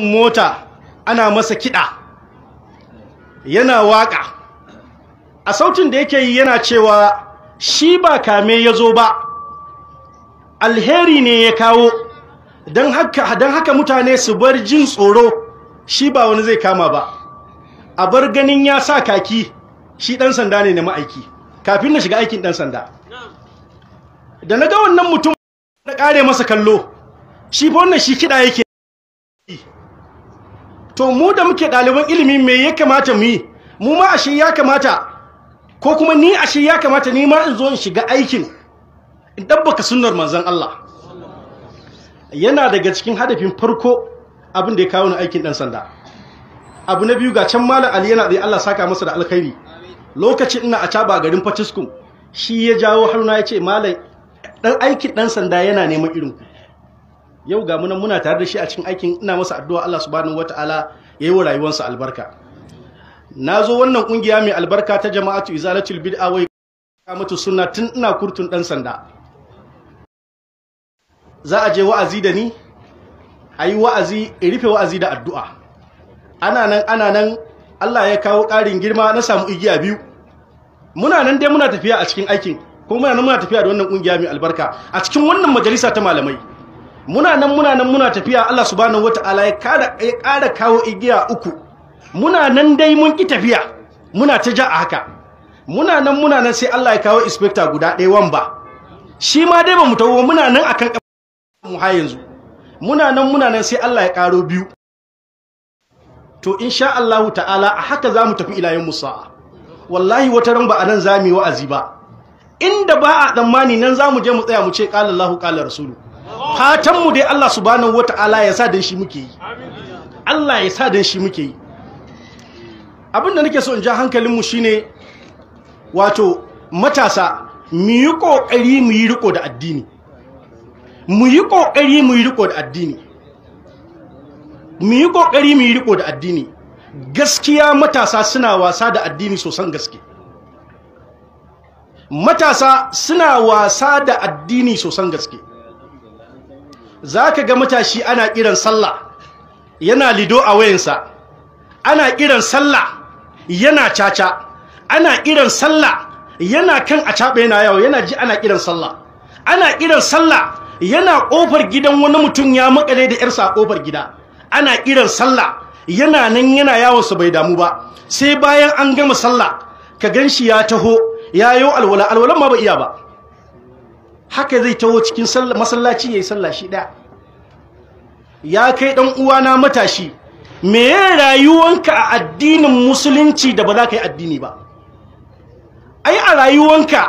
Mota ana masa kiɗa yana waka, a sautin da yake yi yana cewa shi ba kame ya zo ba, alheri ne ya kawo, don haka mutane su bar jin tsoro, shi ba wani zai kama ba, a bar ganin ya sa kaki, shi ɗan sanda ne na ma'aiki. Kafin na shiga aikin ɗan sanda, da na ga wannan mutum na ƙare masa kallo, shi fa wannan shi kiɗa yake. To mu da muke ɗaliban ilimi me ya kamata mu yi? Mu ma ashe ya kamata, ko kuma ni ashe ya kamata ni ma in zo in shiga aikin in ɗabbaka sunnar manzon Allah. Yana daga cikin hadafin farko abin da ya kawo ni aikin ɗan sanda. Abu na biyu, ga can Malam Ali yana da Allah saka masa da alkhairi. Lokacin ina a caba garin Fatiskum, shi ya jawo haruna ya ce malam dan aikin ɗan sanda yana neman irin ku. Yau ga munan muna tare da shi a cikin aikin, ina masa addu'a Allah subhanahu wataala ya yi wa rayuwarsa albarka. Na zo wannan kungiya mai albarka ta Jama'atu Izalatul Bid'a wa Iqamatu Sunna tun ina kurtun ɗan sanda. Za a je wa'azi da ni, a yi wa'azi, in rufe wa'azi da addu'a. Ana nan ana nan Allah ya kawo ƙarin girma, na samu igiya biyu. Muna nan dai muna tafiya a cikin aikin, kuma muna nan muna tafiya da wannan kungiya mai albarka a cikin wannan majalisa ta malamai. Muna nan muna nan muna tafiya, Allah subhanahu wataala ya ƙara kawo igiya uku. Muna nan dai mun ki tafiya, muna ta ja a haka. Muna nan muna nan sai Allah ya kawo inspector guda ɗaya wamba. Shi ma dai ba mu tawo, muna nan akan mu har yanzu. Muna nan muna nan sai Allah ya ƙaro biyu. To insha Allahu ta'ala a haka za mu tafi ila yawmus sa'a. Wallahi wata ran ba anan za mu yi wa'azi ba, inda ba a tsammani nan za mu je mu tsaya mu ce qala Allahu qala rasulu. Fatan mu dai Allah subhanahu wata'ala ya sa dan shi muke yi. Allah ya sa dan shi muke yi. Abin da nake so in ja hankalin mu shine, wato matasa mu yi kokari mu yi riko da addini. Mu yi kokari mu yi riko da addini. Mu yi kokari mu yi riko da addini. Gaskiya matasa suna wasa da addini sosan gaske. Matasa suna wasa da addini sosan gaske. Zaka ga matashi ana kiran sallah yana lido a wayansa, ana kiran sallah yana caca, ana kiran sallah yana kan a caɓe yana yawo, yana ji ana kiran sallah, ana kiran sallah yana kofar gidan wani mutum ya makale da yarsa a kofar gida, ana kiran sallah yana nan yana yawon sa bai damu ba. Sai bayan an gama sallah ka ganshi ya taho yayo alwala, alwalan ma ba iya ba, haka zai taho cikin sallah masallaci yayi sallah shi daya. Ya kai dan uwana matashi, me rayuwanka a addinin musulunci da ba za ka yi addini ba? Ai a rayuwanka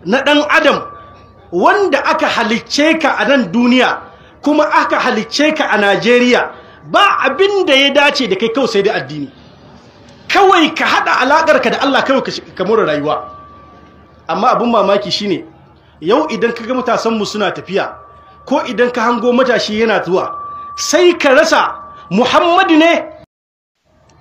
na dan adam wanda aka halicce ka a nan duniya kuma aka halicce ka a Najeriya, ba abin da ya dace da kai kawai sai dai addini. Kawai ka hada alakarka da Allah kawai ka more rayuwa. Amma abin mamaki shine yau idan ka ga matasan mu suna tafiya, ko idan ka hango matashi yana zuwa, sai ka rasa Muhammadu ne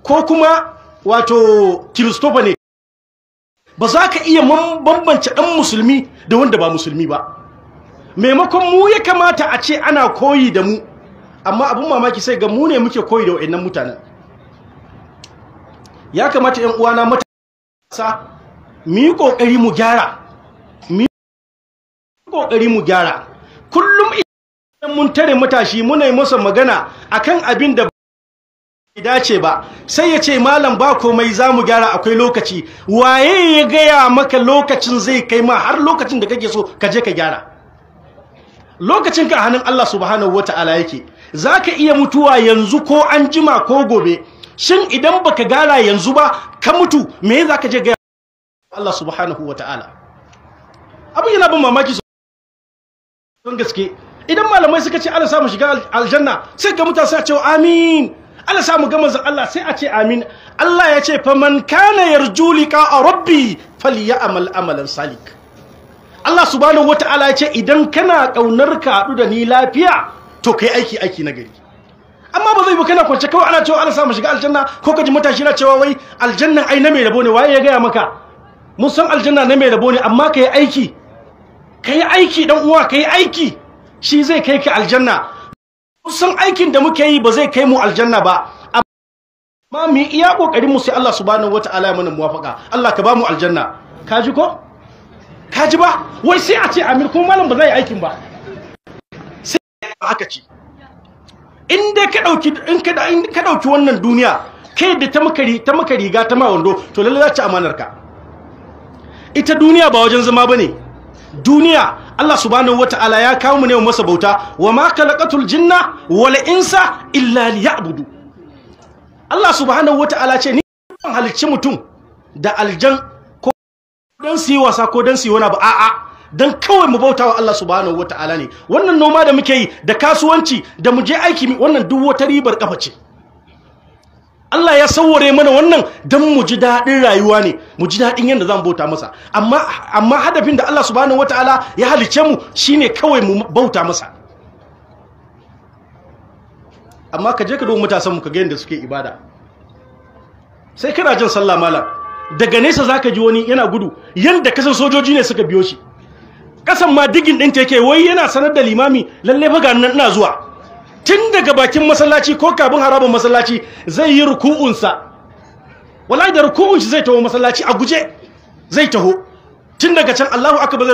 ko kuma wato Christopher ne. Ba za ka iya bambance ɗan musulmi da wanda ba musulmi ba. Maimakon mu ya kamata a ce ana koyi da mu, amma abin mamaki sai ga mu ne muke koyi da wa'annan mutanen. Ya kamata ƴan uwana matasa mu yi ƙoƙari mu gyara, mu yi ƙoƙari mu gyara. Kullum idan mun tare matashi muna yi masa magana akan abin da bai dace ba, sai ya ce malam ba komai za mu gyara, akwai lokaci. Waye ya gaya maka lokacin zai kai ma har lokacin da kake so ka je ka gyara? Lokacin ka hannun Allah subhanahu wata'ala yake. Zaka iya mutuwa yanzu ko an jima ko gobe. Shin idan baka gyara yanzu ba ka mutu, me zaka je gaya Allah subhanahu wata'ala? Abin yana ban mamaki son gaske. Idan malamai suka ce Allah samu shiga aljanna, sai ga mutane suna cewa amin. Allah samu ga manzon Allah, sai a ce amin. Allah ya ce faman kana yarju liqa rabbi falyamal amalan salik. Allah subhanahu wata'ala ya ce idan kana kaunar ka haɗu da ni lafiya, to kai aiki aiki na gari. Amma ba zai ba kana kwance kawai ana cewa Allah samu shiga aljanna, ko kaji matashi na cewa wai aljannan ai na mai rabo ne. Waye ya gaya maka? Mun san aljanna na mai rabo ne, amma kai aiki, kai aiki dan uwa, kai aiki, shi zai kai ka aljanna. San aikin da muke yi ba zai kai mu aljanna ba, amma mu iya kokarin mu sai Allah subhanahu wataala ya mana muwafaka. Allah ka ba mu aljanna. Ka ji ko? Ka ji ba? Wai sai a ce amin kuma malam ba zai yi aikin ba. Sai aka ce in dai ka dauki in ka dauki wannan duniya kai da ta maka riga ta ma wando, to lalle za ci amanar ka. Ita duniya ba wajen zama bane. Duniya Allah subhanahu wataala ya kawo mu ne masa bauta. Wa ma khalaqatul jinna wal insa illa liya'budu. Allah subhanahu wataala ce ni ban halicci mutum da aljan ko dan su yi wasa ko dan su yi wani abu, a'a, dan kawai mu bautawa Allah subhanahu wataala ne. Wannan noma da muke yi da kasuwanci da mu je aiki, wannan duk wata ribar kafa ce. Allah ya sauware mana wannan don mu ji daɗin rayuwa ne, mu ji daɗin yadda za mu bauta masa. Amma hadafin da Allah subhanahu wataala ya halice mu shine kawai mu bauta masa. Amma ka je ka duba matasan mu ka ga yadda suke ibada. Sai kana jin sallah malam, daga nesa zaka ji wani yana gudu yanda kasan sojoji ne suka biyo shi. Kasan ma digin ɗinta yake, wai yana sanar da limami lalle fa ga nan ina zuwa. Tun daga bakin masallaci ko kafin harabar masallaci zai yi ruku'unsa. Wallahi da ruku'un shi zai taho masallaci a guje zai taho. Tun daga can Allahu akbar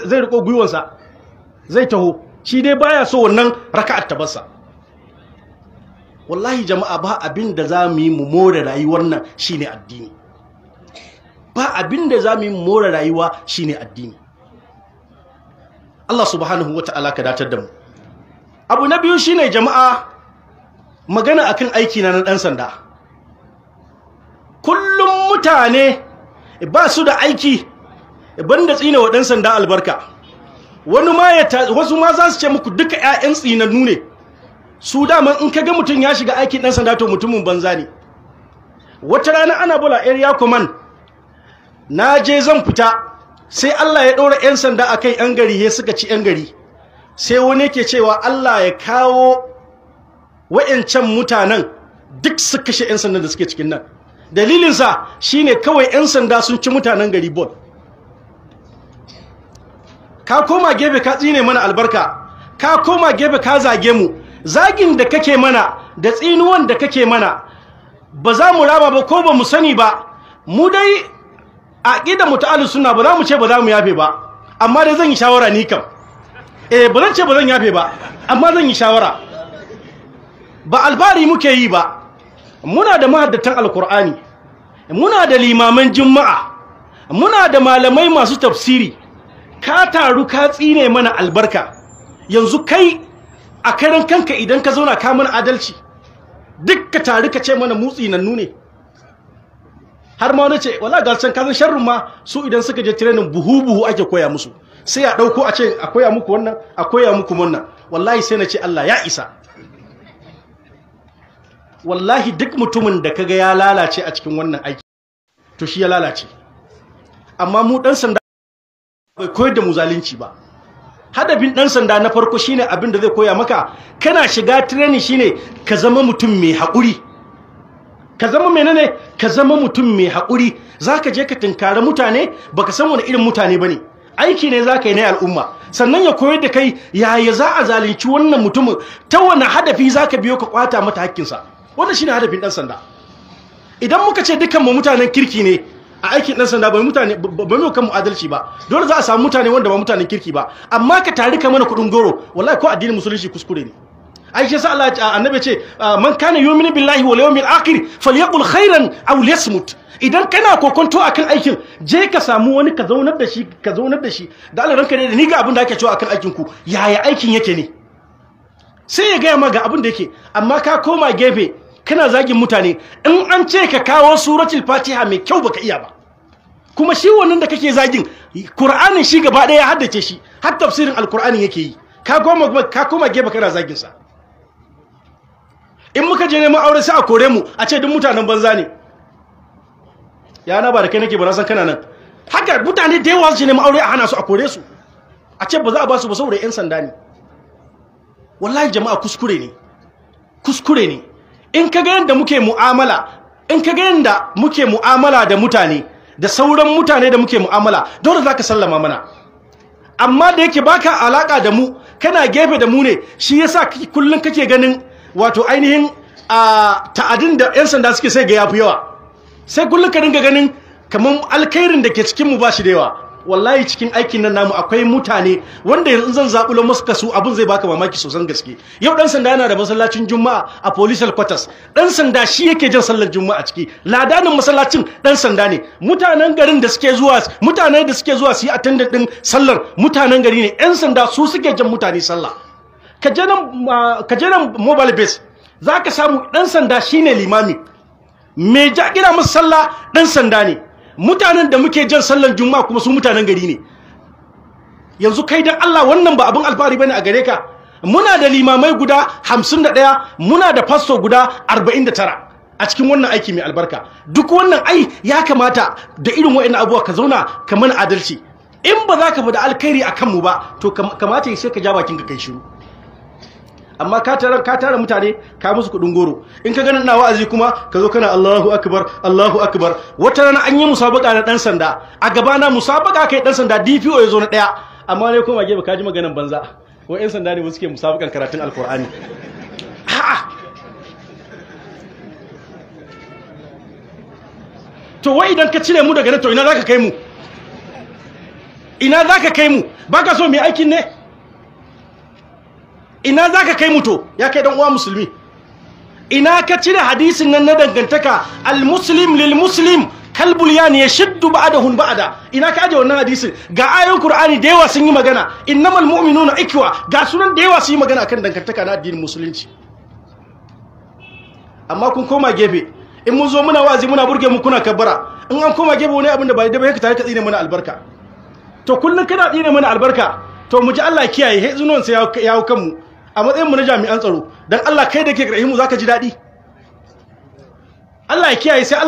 zai riko gwiwansa zai taho. Shi dai baya so wannan raka'at ta barsa. Wallahi jama'a, ba abin da za mu yi mu more rayuwar nan shine addini. Ba abin da za mu yi mu more rayuwa shine addini. Allah subhanahu wata'ala ka datar da mu. Abu na biyu shine jama'a, magana akan aiki na dan sanda. Kullum mutane ba su da aiki banda tsine wa dan sanda albarka. Wani ma wasu ma za su ce muku duka ƴaƴan tsinannu ne. Su daman in kaga mutum ya shiga aikin dan sanda to mutumin banza ne. Wata rana ana bula area command, na je zan fita, sai Allah ya ɗora ƴan sanda akan ƴan gari, he suka ci ƴan gari. Sai wani yake cewa Allah ya kawo wa'ancan mutanen duk su kashe 'yan sandan da suke cikin nan. Dalilinsa shine kawai 'yan sanda sun ci mutanen gari bol. Ka koma gefe ka tsine mana albarka, ka koma gefe ka zage mu. Zagin da kake mana da tsinuwan da kake mana ba za mu raba ba ko ba mu sani ba. Mu dai aqida mu ta ahlus sunna ba za mu ce ba za mu yafe ba, amma dai zan yi shawara ni kam. Ba zan ce ba zan yafe ba, amma zan yi shawara. Ba alfahari muke yi ba. Muna da mahaddatan alkur'ani, muna da limaman juma'a, muna da malamai masu tafsiri. Ka taru ka tsine mana albarka. Yanzu kai a karan kanka idan ka zauna ka mana adalci, duk ka taru ka ce mana mu tsinannu ne. Har ma wani ce wallahi ga can kazan sharrun ma su idan suka je training buhu buhu ake koya musu. Sai a ɗauko a ce a koya muku wannan, a koya muku wannan. Wallahi sai na ce Allah ya isa. Wallahi duk mutumin da kaga ya lalace a cikin wannan aiki to shi ya lalace. Amma mu ɗan sanda bai koyar da mu zalunci ba. Hadafin ɗan sanda na farko shine abin da zai koya maka kana shiga training shine ka zama mutum mai haƙuri. Ka zama menene? Ka zama mutum mai haƙuri. Zaka je ka tinkari mutane baka san wani irin mutane bane. Aiki ne za ka yi na al'umma. Sannan ya koyar da kai yaya za a zalunci wannan mutumin, ta wani hadafi za ka biyo ka kwata mata hakkinsa. Wannan shine hadafin ɗan sanda. Idan muka ce dukkan mu mutanen kirki ne a aikin ɗan sanda, ba mutane ba mu kan mu adalci ba. Dole za a samu mutane wanda ba mutanen kirki ba. Amma ka tari ka mana kuɗin goro, wallahi ko addinin musulunci kuskure ne. Ai shi yasa Allah annabi ce man kana yu'minu billahi wal yawmil akhir falyaqul khairan aw liyasmut. Idan kana kokonto akan aikin, je ka samu wani ka zaunar da shi, ka zaunar da shi da Allah ranka ne, ni ga abin da ake cewa akan aikin ku, yaya aikin yake ne? Sai ya gaya ma ga abin da yake. Amma ka koma gefe kana zagin mutane, in an ce ka kawo suratul Fatiha mai kyau baka iya ba. Kuma shi wannan da kake zagin Qur'anin shi gaba ɗaya ya haddace shi, har tafsirin Alqur'anin yake yi. Ka koma gefe kana zagin sa. In muka je neman aure sai a kore mu a ce duk mutanen banza ne. Ya na ba da kai nake ba, na san kana nan. Haka mutane da yawa su neman aure a hana su, a kore su, a ce ba za a ba su ba saboda yan sanda ne. Wallahi jama'a kuskure ne, kuskure ne. In ka ga yanda muke mu'amala, in ka ga yanda muke mu'amala da mutane da sauran mutane da muke mu'amala, dole zaka sallama mana. Amma da yake baka alaka da mu, Kana gefe da mu ne, shi yasa kullum kake ganin wato ainihin ta'adin da 'yan sanda suke sai ga yafi yawa. Sai kullum ka dinga ganin kamar alkhairin da ke cikin mu ba shi da yawa. Wallahi cikin aikin nan namu akwai mutane wanda yanzu zan zabulo musu kasu, abin zai baka mamaki sosan gaske. Yau dan sanda yana da masallacin juma'a a police quarters. Dan sanda shi yake jin sallar juma'a ciki. Ladanin masallacin dan sanda ne. Mutanen garin da suke zuwa, mutanen da suke zuwa su yi attendant din sallar mutanen gari ne. Yan sanda su suke jan mutane sallah. Ka je nan mobile base zaka samu dan sanda shine limami. Me ja kira musu sallah dan sanda ne. Mutanen da muke jan sallan juma'a kuma su mutanen gari ne. Yanzu kai dan Allah wannan ba abin alfahari bane a gare ka. Muna da limamai guda 51, muna da pastor guda 49 a cikin wannan aiki mai albarka. Duk wannan ai ya kamata da irin wa'annan abubuwa ka zauna ka mana adalci. In ba za ka faɗi alkhairi akan mu ba to kamata sai ka ja bakin ka kai shiru. Amma ka tara mutane ka musu kudin goro. In ka ganin ina wa'azi kuma ka zo kana Allahu akbar Allahu akbar. Wata rana an yi musabaka na dan sanda a gaba na, musabaka kai dan sanda DPO ya zo na daya, amma ne kuma gefe ka ji maganan banza. Wai yan sanda ne suke musabakan karatun alkur'ani. A'a, to wai idan ka cire mu daga nan to ina zaka kai mu? Ina zaka kai mu? Baka so mu yi aikin ne? Ina za ka kai mu to ya kai dan uwa musulmi? Ina ka cire hadisin nan na dangantaka al-muslim lil muslim kalbul yani yashuddu ba'dahu ba'da? Ina ka aje wannan hadisin? Ga ayoyin Qur'ani da yawa sun yi magana, innamal mu'minuna ikwa, ga sunan da yawa sun yi magana akan dangantaka na addinin musulunci. Amma kun koma gefe, in mun zo muna wa'azi muna burge mu kuna kabbara, in an koma gefe wani abin da ba da ba ka tare ka tsine mana albarka. To kullun kana tsine mana albarka, to mu ji Allah kiyaye, he zunon sai ya hau kanmu a matsayin mu na jami'an tsaro. Dan Allah kai da ke rahimu zaka ji dadi. Allah ya kiyaye, sai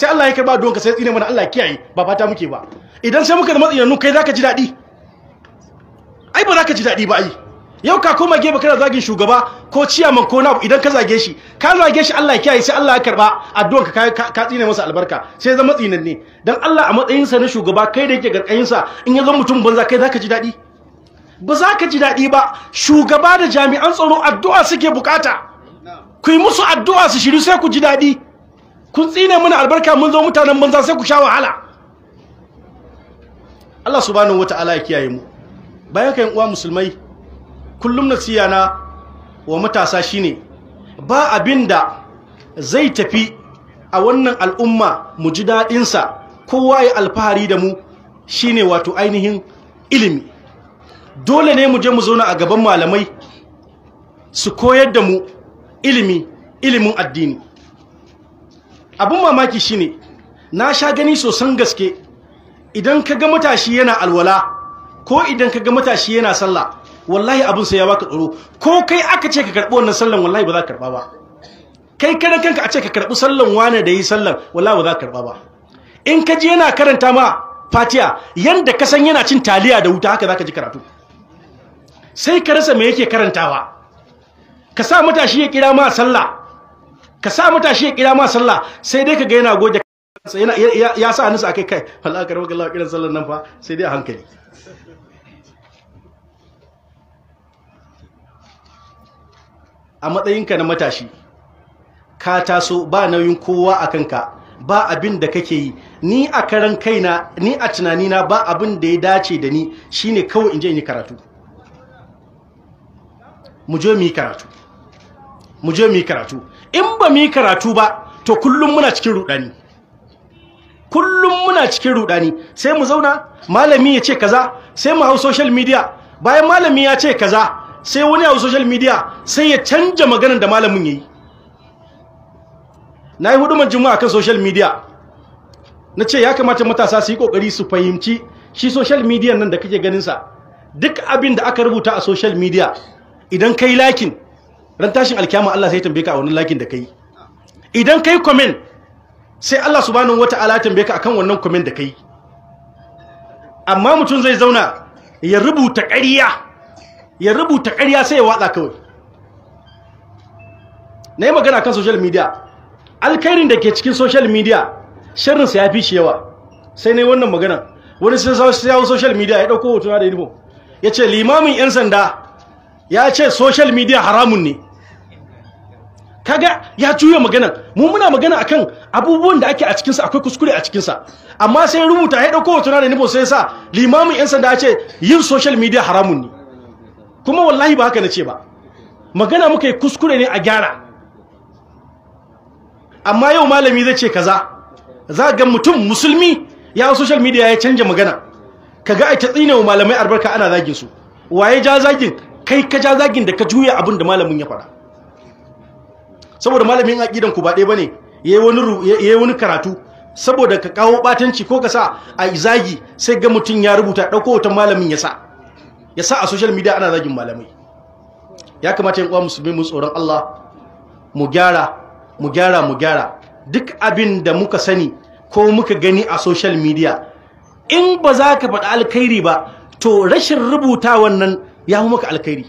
Allah ya karba don ka sai tsine mana. Allah ya kiyaye, ba fata muke ba. Idan sai muka zama tsinannu kai zaka ji dadi? Ai ba zaka ji dadi ba. Ai yau ka koma gefe kana zagin shugaba ko ciyaman ko na, idan ka zage shi Allah ya kiyaye, sai Allah ya karba addu'an ka, ka tsine masa albarka sai zama tsinanne. Dan Allah a matsayin sa na shugaba kai da yake garkayin sa, in ya zama mutum banza kai zaka ji dadi? Ba za ka ji daɗi ba. Shugaba da jami'an tsaro addu'a suke bukata. Ku yi musu addu'a su shiru sai ku ji daɗi. Kun tsine mana albarka mun zo mutanen banza sai ku sha wahala. Allah subhanahu wata'ala ya kiyaye mu. Bayan kai uwa musulmai, kullum nasiya na wa matasa shine ba abin da zai tafi a wannan al'umma mu ji daɗinsa kowa ya alfahari da mu shine wato ainihin ilimi. Dole ne mu je mu zauna a gaban malamai su koyar da mu ilimi, ilimin addini. Abun mamaki shine na sha gani sosan gaske, idan ka ga matashi yana alwala ko idan ka ga matashi yana sallah, wallahi abun sai ya baka tsoro. Ko kai aka ce ka karbi wannan sallan wallahi ba za ka karba ba. Kai karan kanka a ce ka karbi sallan wane da yi sallan wallahi ba za ka karba ba. In ka ji yana karanta ma Fatiha yanda ka san yana cin taliya da wuta haka zaka ji karatu. Sai ka rasa me yake karantawa. Ka sa matashi ya kira ma sallah, ka sa matashi ya kira ma sallah, sai dai kaga yana goge yana ya sa hannunsa akai kai, wallahi karɓar Allah kiran sallar nan fa sai dai a hankali. A matsayinka na matashi ka taso ba nauyin kowa a kanka, ba abin da kake yi. Ni a karan kaina, ni a tunanina ba abin da ya dace da ni shine kawai in je in yi karatu. Mu je mu yi karatu, mu je mu yi karatu. In ba mu yi karatu ba to kullum muna cikin rudani, kullum muna cikin rudani. Sai mu zauna malami ya ce kaza, sai mu hau social media. Bayan malami ya ce kaza, sai wani hau social media sai ya canja maganar da malamin yayi. Na yi huduman juma'a kan social media, na ce ya kamata matasa su yi kokari su fahimci shi social media nan da kake ganin sa, duk abin da aka rubuta a social media idan kai liking, ran tashin alkiyama Allah sai ya tambaye ka a wannan liking da kai. Idan kai comment, sai Allah subhanahu wataala ya tambaye ka akan wannan comment da kai. Amma mutum zai zauna ya rubuta ƙarya, ya rubuta ƙarya sai ya watsa kawai. Na yi magana kan social media, alkhairin da ke cikin social media sharrinsa ya fi shi yawa. Sai na yi wannan magana, wani sai ya hau social media ya ɗauko hotuna da uniform, ya ce limamin 'yan sanda Ya ce social media haramun ne. Kaga ya juya magana. Mu muna magana akan abubuwan da ake a cikinsa, akwai kuskure a cikinsa, amma sai rubuta ya dauko hoto na da nufo sai sa limamin yan sanda ya ce yin social media haramun ne. Kuma wallahi ba haka nace ba, magana muka yi kuskure ne a gyara. Amma yau malami zai ce kaza, za ga mutum musulmi ya social media ya canja magana, kaga ai ta tsine wa malamai albarka ana zagin su. Waye ja zagin? Kai ka ja zagin da ka juya abin da malamin ya faɗa. Saboda malamin aqidan ku ba ɗaya bane, yayi wani karatu saboda ka kawo batanci ko ka sa a zagi, sai ga mutum ya rubuta dauko wata malamin ya sa a social media ana zagin malamai. Ya kamata yan uwa musulmi mu tsoron Allah, mu gyara mu gyara mu gyara duk abin da muka sani ko muka gani a social media. In ba za ka faɗi alkhairi ba, to rashin rubuta wannan ya hu maka alkhairi.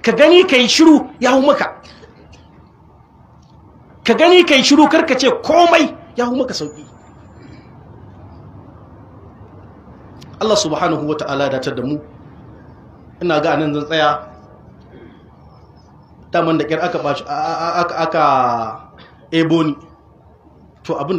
Ka gani ka yi shiru ya hu maka. Ka gani ka yi shiru karka ce komai ya hu maka sauki. Allah subhanahu wa ta'ala datar da mu. Ina ga anan zan tsaya. Daman da kyar aka aka ebo ni. To abin